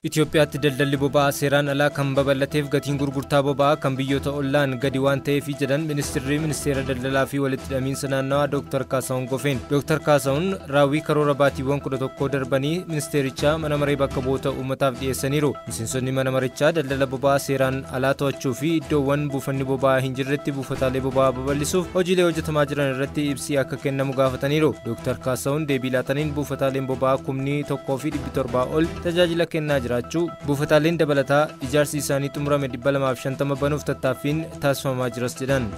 Itoophiyaatti daldalli boba'aa seeraan alaa kan babal'ateef gatiin gurgurtaa boba'aa kan biyyoota ollaan gadi waan ta'eef jedhan ministeerri ministeera daldalaa fi walitti hidhamiinsa naannawaa Dr. Kaasahuun Gofeen. Dr. Kaasahuun raawwii karoora baatiiwwan 11 darbanii ministeerichaa mana maree bakka bu'oota uummataaf dhiyeessaniiru. Miseensonni mana marichaa daldala boba'aa seeraan alaa to'achuu fi iddoowwan buufanni boba'aa hin jirretti buufataalee boba'aa babal'isuuf hojiilee hojjetamaa jiran irratti ibsi akka kennamu gaafataniiru. Dr. Kaasahuun deebii laataniin buufataaleen boba'aa 1700 ol tajaajila kennaa jiraachuu, buufataaleen dabalataa ijaarsi isaanii xumurame 250 banuuf tattaaffiin taasifamaa jiras jedhan.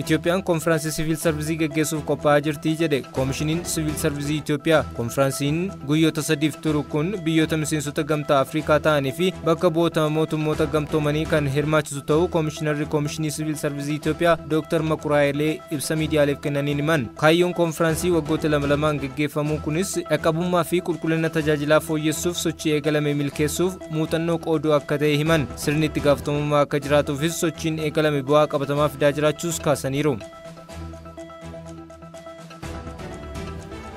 Itoophiyaan konfiraansii siviil sarvisii gaggeessuuf qophaa'aa jirti jedhe Koomishiniin Siviil Sarvisii Itoophiyaa. Konfiraansiin guyyoota sadiif turu kun biyyoota miseensota gamtaa Afrikaa ta'anii fi bakka bu'oota mootummoota gamtoomanii kan hirmaachisu ta'uu Koomishinarri Koomishinii Siviil Sarvisii Itoophiyaa Dr. Makuraayilee ibsa miidiyaaleef kennaniin himan. Kaayyoon konfiraansii waggoota lama lamaan gaggeeffamuu kunis dhaqqabummaa fi qulqullina tajaajilaa fooyyessuuf sochii eegalame milkeessuuf muuxannoo qooduu akka ta'e himan. Sirni itti gaafatamummaa akka jiraatuufis sochiin eegalame bu'aa qabatamaa fidaa jiraachuus kaasaniiru.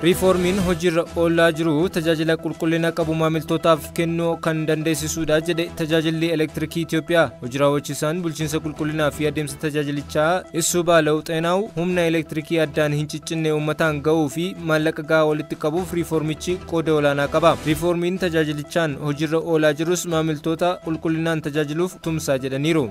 Riifoormiin hojiirra oolaa jiru tajaajila qulqullina qabu maamiltootaaf kennuu kan dandeessisuudha jedhe tajaajilli elektirikii Itoophiyaa. Hojii raawwachiisaan bulchiinsa qulqullinaa fi adeemsa tajaajilichaa Issuu Baalaw Xeenaaw humna elektirikii addaan hin ciccinne uummataan ga'uu fi maallaqa gahaa walitti qabuuf riifoormichi qooda olaanaa qaba. Riifoormiin tajaajilichaan hojiirra oolaa jirus maamiltoota qulqullinaan tajaajiluuf tumsaa jedhaniiru.